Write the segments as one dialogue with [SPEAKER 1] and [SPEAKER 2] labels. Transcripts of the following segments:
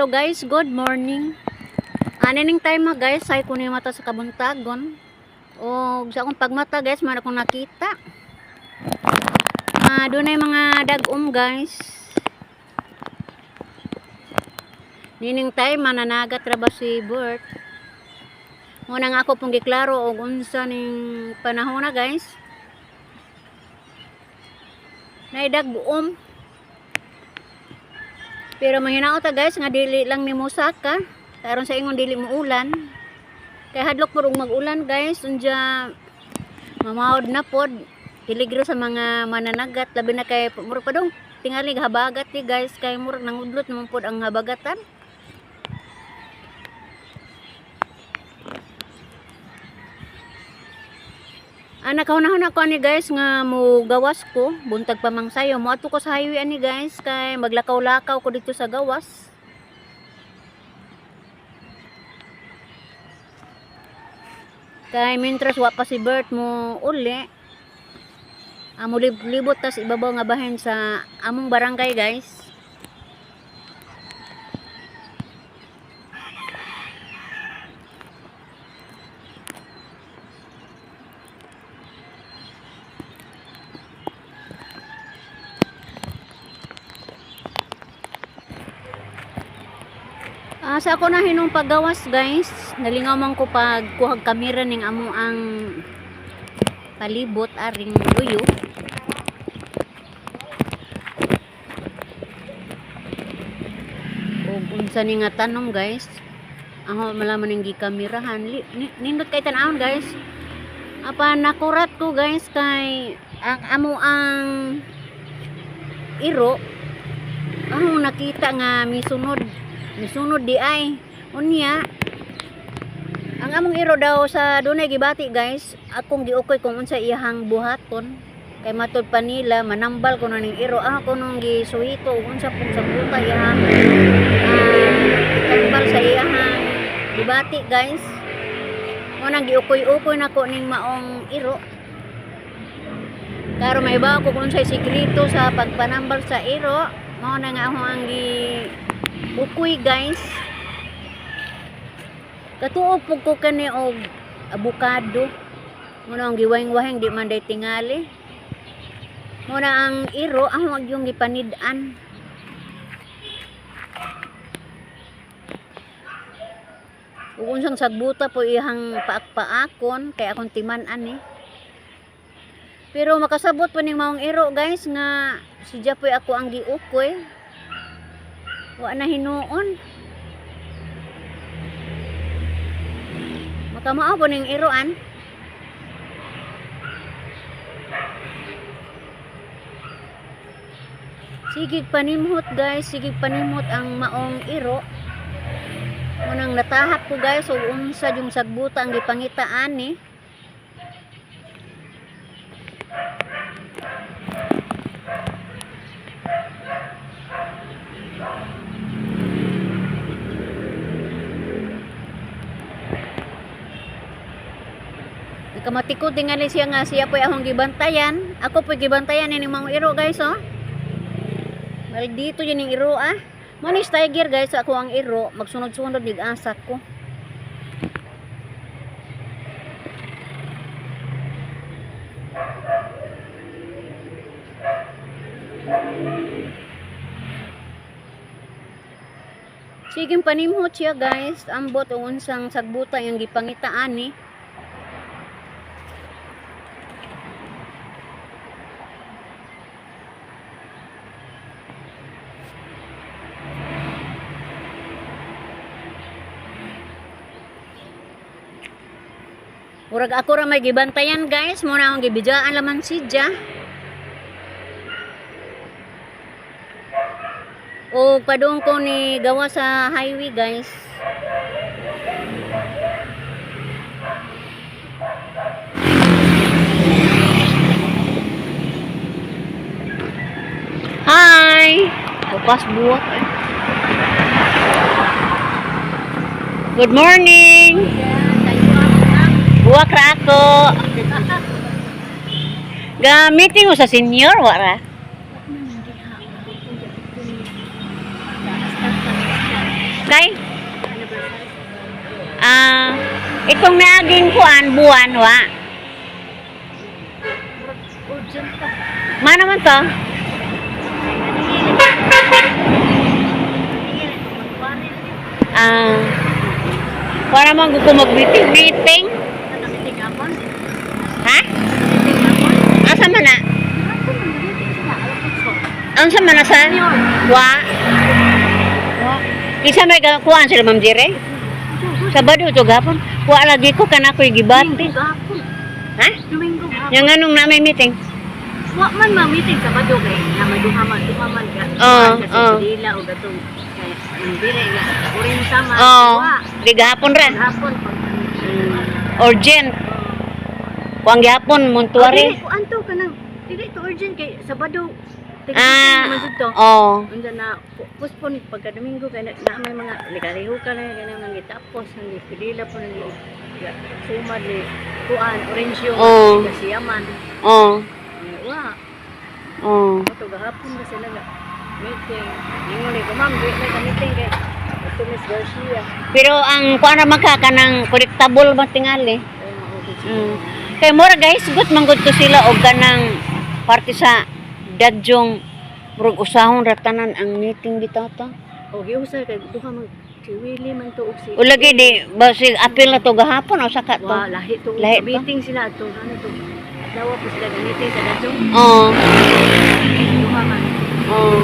[SPEAKER 1] Guys, good morning. Ani ning time ma guys, say ko ni mata sa kabuntagon. O sa akong pagmata guys, man akong nakita. Ah, dunay mga dag-om guys. Nining time mananagat ra ba si Bert? Muna nga ako pong giklaro og unsa ning panahon na guys. Nay dag-om. Pero mahinaot ta guys nga dili lang ni musaka. Karon sa ingon dili mo ulan. Kay hadlok pud og mag-ulan guys, unya mamawod na pod. Peligro sa mga mananagat, labi na kay murag pa dong tingali habagat ni guys, kay murag nangudlot naman pod ang habagatan. Anak, kahunahon ako ani guys nga mo gawas ko buntag pa mang sayo, moadto ko sa highway ani guys kay maglakaw-lakaw ko dito sa gawas. Kay mintras wa pa si Bert mo uli, amo libot tas ibabaw nga bahin sa among barangay guys. Ah, sa ako na hinong paggawas guys, nalingaw man ko pag kuhag kamera ning amo ang palibot aring luyo. Og unsa ni nga tanom guys. Ako malaman ning gikamerahan. Nindot kay tan-awon guys. Apa nakurat ko guys kay ang amo ang iro ako nakita nga misunod misunod di ay unya ang among iro daw sa dunay gibati guys, akong giukoy kung unsa iyahang buhaton kay matud pa nila manambal ko ning iro. Ako nung gisuhito ug unsa pong sabuta iyahang tambal sa iyahang gibati guys. Mo nang giukoy-ukoy nako ning maong iro karon maibaw ko kung unsay sikreto sa pagpanambal sa iro. Mao na nga ako ang gi ukoy guys. Katuo pug ko kani og abukado. Muna ang giwahing-wahing di man day tingali. Muna ang iro ang wag yung gipanid-an. Ug unsang sagbuta po iyang paak-paakon kay akong timan-an eh. Pero makasabot po ning maong iro guys nga si Japoy ako ang giukoy. Wa na hinuon. Makamao po ning iroan. Sige panimhot guys, sige panimhot ang maong iro. Munang natahap ko guys og unsa yung sagbuta ang gipangitaan ni. Nakamatiko tingali siya nga siya po'y akong gibantayan. Ako po'y gibantayan ini maong iro guys oh. Maldito yun yung iro ah. Manis tiger guys, ako ang iro. Magsunod-sunod nig asak ko. Sige panimhot siya guys. Ambot o unsang sagbuta yung gipangitaan ni. Murag ako ra may gibantayan guys, mo na akong gibidyoan laman siya. O padung ko ni gawa sa highway guys. Hi! Bukas buwak eh. Good morning! Buwak ra ako. Ga meeting mo sa senior wa ra? Okay? Ah, itong naaging kuan buwan wa.
[SPEAKER 2] Urgent pa.
[SPEAKER 1] Mana man to? Ah, para man ko mag-meeting meeting. Ha? Asa man na? Unsa man na sa? Wa. Isa may kuan sila, Ma'am Jere? Sabado to gapon. Wa lagi ko kana ko'y gibati. Ha?
[SPEAKER 2] Domingo hapon.
[SPEAKER 1] Yang anong na may meeting?
[SPEAKER 2] Wa man ma meeting sa Bado kay na may duha man duha man ka.
[SPEAKER 1] Oo,
[SPEAKER 2] Kasi
[SPEAKER 1] oo.
[SPEAKER 2] sa dila o gatong kay ang dire nga urin sama.
[SPEAKER 1] Oo.
[SPEAKER 2] Wa.
[SPEAKER 1] Di gahapon ra.
[SPEAKER 2] Hapon pag
[SPEAKER 1] Urgent. Kuang gihapon
[SPEAKER 2] Dili
[SPEAKER 1] Montuari.
[SPEAKER 2] ko anto kanang dili to urgent kay Sabado.
[SPEAKER 1] Ah,
[SPEAKER 2] Man jud to.
[SPEAKER 1] oo.
[SPEAKER 2] Unsa na postpone pagka Domingo kay na may mga ligariho ka na kanang nang gitapos nang gipidila po nang sumad ni kuan Orencio
[SPEAKER 1] Oo.
[SPEAKER 2] Siyaman.
[SPEAKER 1] Oo.
[SPEAKER 2] Eh, wa.
[SPEAKER 1] Oo.
[SPEAKER 2] Ato gahapon na sila nga meeting. Ingon ni ko, ma'am, di na ka meeting kay ato Miss Garcia.
[SPEAKER 1] Pero ang kuan ra man ka kanang collectable ba tingali.
[SPEAKER 2] Ay, mao
[SPEAKER 1] Kay mura guys, gut manggod to sila og kanang parte sa dadyong murag usahon ra tanan ang meeting bitaw to.
[SPEAKER 2] O giusa kay duha man si Willie man to og si
[SPEAKER 1] O lagi di ba si apil na to gahapon o saka to.
[SPEAKER 2] Wa lahi to.
[SPEAKER 1] Lahi to?
[SPEAKER 2] Meeting sila ato ano to. Adlaw po sila ga meeting sa dadyong
[SPEAKER 1] Oo.
[SPEAKER 2] duha man.
[SPEAKER 1] Oo.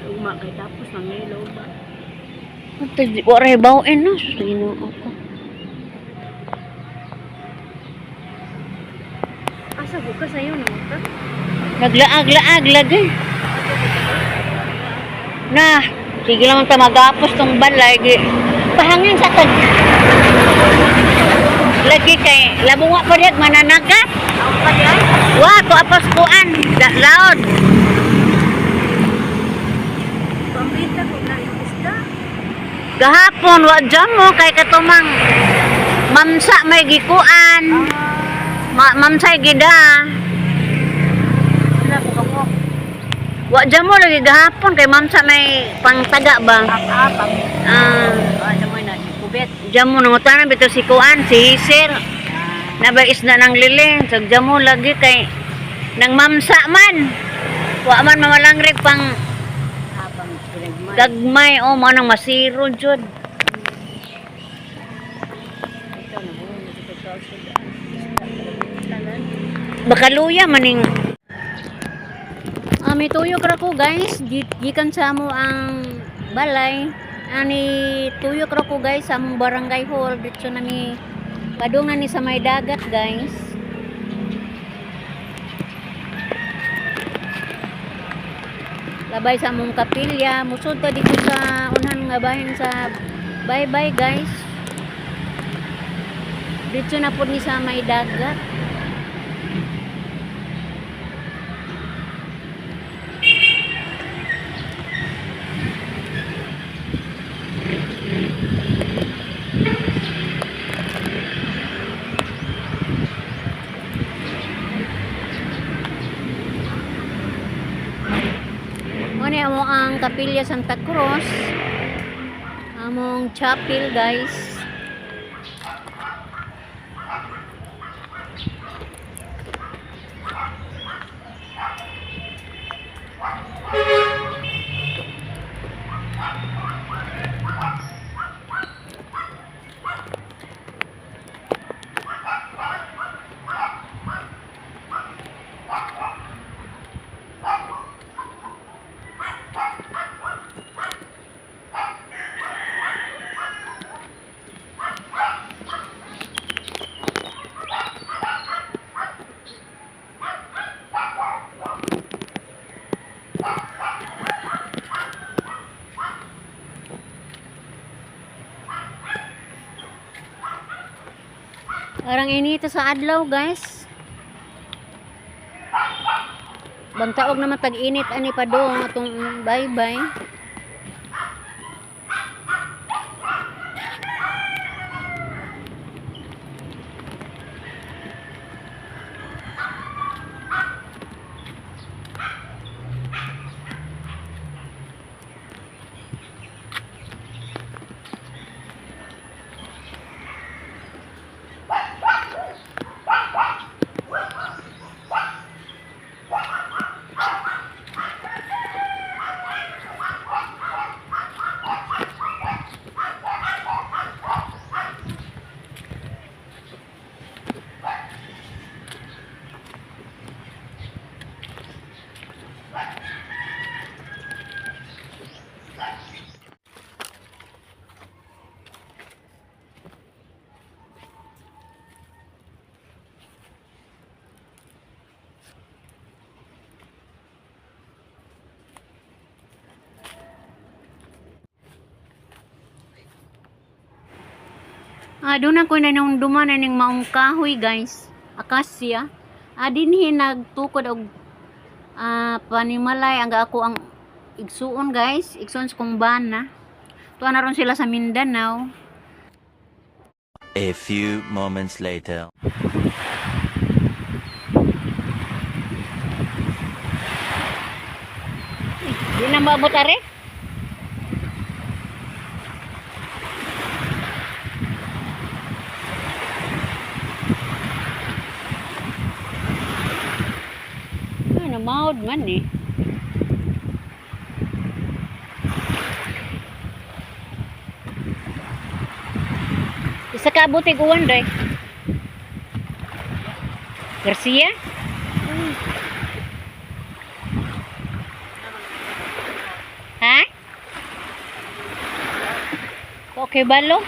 [SPEAKER 2] Ugma kay tapos mangilo ba.
[SPEAKER 1] Ito, wa ra hibaw-in no. Sus, Ginoo ko.
[SPEAKER 2] Asa bukas ayo na mo ka?
[SPEAKER 1] Naglaag-laag lagi. Na, sige lang ta magapos tong balay. Pahangin sa tag. Lagi kay labunga pa diag mananagat.
[SPEAKER 2] Ako pa di ay.
[SPEAKER 1] Wa to apas kuan, loud.
[SPEAKER 2] Pambita ko na yung isda.
[SPEAKER 1] Gahapon wa jam mo kay katumang mamsa may gikuan. Mamsay gida.
[SPEAKER 2] Wala ko kamo.
[SPEAKER 1] Wa jam mo lagi gahapon kay mamsa may pangtaga ba.
[SPEAKER 2] Ap-ap.
[SPEAKER 1] Ah,
[SPEAKER 2] Ah, mo na kubet.
[SPEAKER 1] jam mo nangutana bitaw si kuan si Sir. Nabay isda ng lili, so jam mo lagi kay nang mamsa man. Wa man mamalangrik pang
[SPEAKER 2] Habang pinagmay.
[SPEAKER 1] gagmay o mo nang masiro jud.
[SPEAKER 2] Ito na mo nagpagkausod. Tanan.
[SPEAKER 1] Bakaluya maning Ah, may tuyok ra ko guys. Gikan sa mo ang balay. Ani tuyok ra ko guys sa among barangay hall dito na mi padungan ni sa may dagat, guys. Labay sa among kapilya, musod ta dito sa unhan nga bahin sa bye bye, guys. Dito na po ni sa may dagat. Muna mo ang Kapilya Santa Cruz. Among chapel, guys. Parang inito sa adlaw, guys. Bantaog naman tag-init ani pa do atong bye-bye. Ah, doon ako na nung duman na ning maong kahoy, guys. Akasya. Ah, dinhi nagtukod og panimalay ang ako ang igsuon, guys. Igsuon sa kong bana. Tuwa na ron sila sa Mindanao.
[SPEAKER 3] A few moments later.
[SPEAKER 1] Di na maabot are? Ano, namawod man eh. Isa ka abutig uwan, day. Garcia? Ha? Okay balo?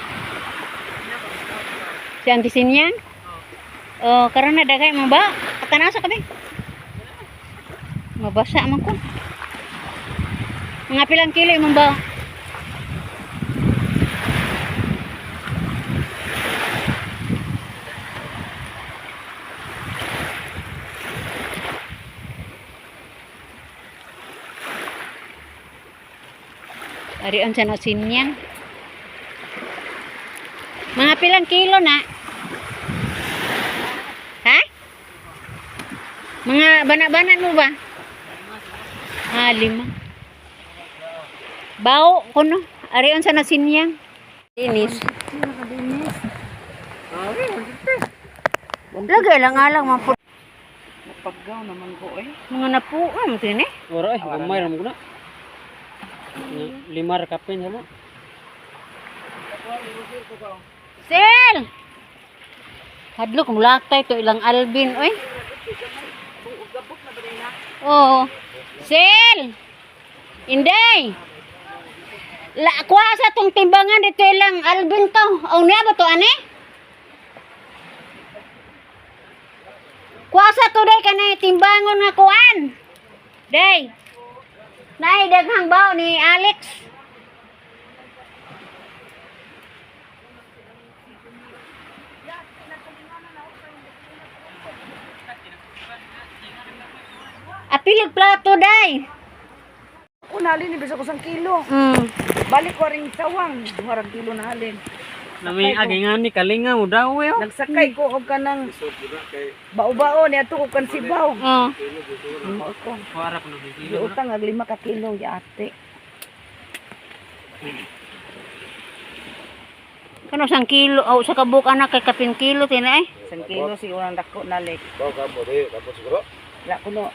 [SPEAKER 1] Si Auntie Sinyang? Oh, karon na dagay mo ba? Patanaw sa kami. Mabasa man ko. Mga pilang kilo imong ba? Arion sa Sinyang. Mga pilang kilo na? Ha? Mga bana-bana mo ba? Ah, 5. Bao kuno. Arion sa Nasinyang. Dinis. Lagay lang alang mga
[SPEAKER 2] Paggaw naman ko eh.
[SPEAKER 1] mga napuan tini.
[SPEAKER 4] Ora eh, gamay ra mo na. Lima ra kapin sama.
[SPEAKER 1] Sel! Hadlok mulaktay to ilang Alvin oy. Oo. Sel! Inday! La, kuha sa tong timbangan dito ilang Alvin to. Aw niya ba to ane? Kuha sa to day kanay timbangon nga kuan. Day. Nay daghang bao ni Alex. Apilig plato day.
[SPEAKER 5] Ako nalin, ibig ko sang kilo. Balik ko ring sawang, 2 kilo na halin.
[SPEAKER 4] Nami agingan ni kalinga mo daw eh. Oh.
[SPEAKER 5] Nagsakay ko og kanang bao-bao ni ato ko kan sibaw.
[SPEAKER 1] Oh.
[SPEAKER 5] Mo ako.
[SPEAKER 4] Kuara ko ng kilo.
[SPEAKER 5] Giutang ag 5 ka kilo ya ate.
[SPEAKER 1] Kano sang kilo, oh, sa kabuk anak kay kapin kilo tina eh.
[SPEAKER 5] 1 kilo siguro ang dako na lek. La kuno.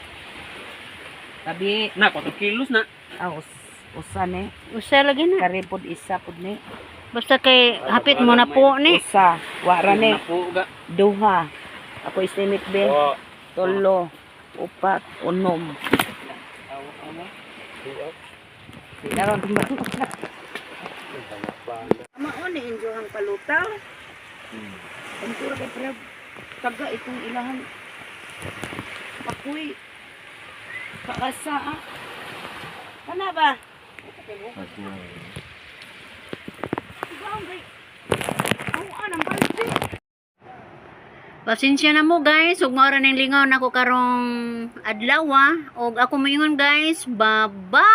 [SPEAKER 5] Tabi
[SPEAKER 4] Na 4 kilos na.
[SPEAKER 5] ah, usa ni
[SPEAKER 1] Usa lagi na.
[SPEAKER 5] kare pod isa pod ni.
[SPEAKER 1] Basta kay hapit mo na po ni.
[SPEAKER 5] Usa, wa ra ni.
[SPEAKER 4] Na po ga.
[SPEAKER 5] Duha. Ako estimate be. Tulo, upat, unom. Karon Mao ni injohang palutaw. Ang pura kay pre taga itong ilahan. Pakuy. Paasa ah. Kana ba?
[SPEAKER 1] Pasensya na mo guys, ug mao ra ning lingaw nako karong adlaw ah. Ug ako moingon guys, bye-bye.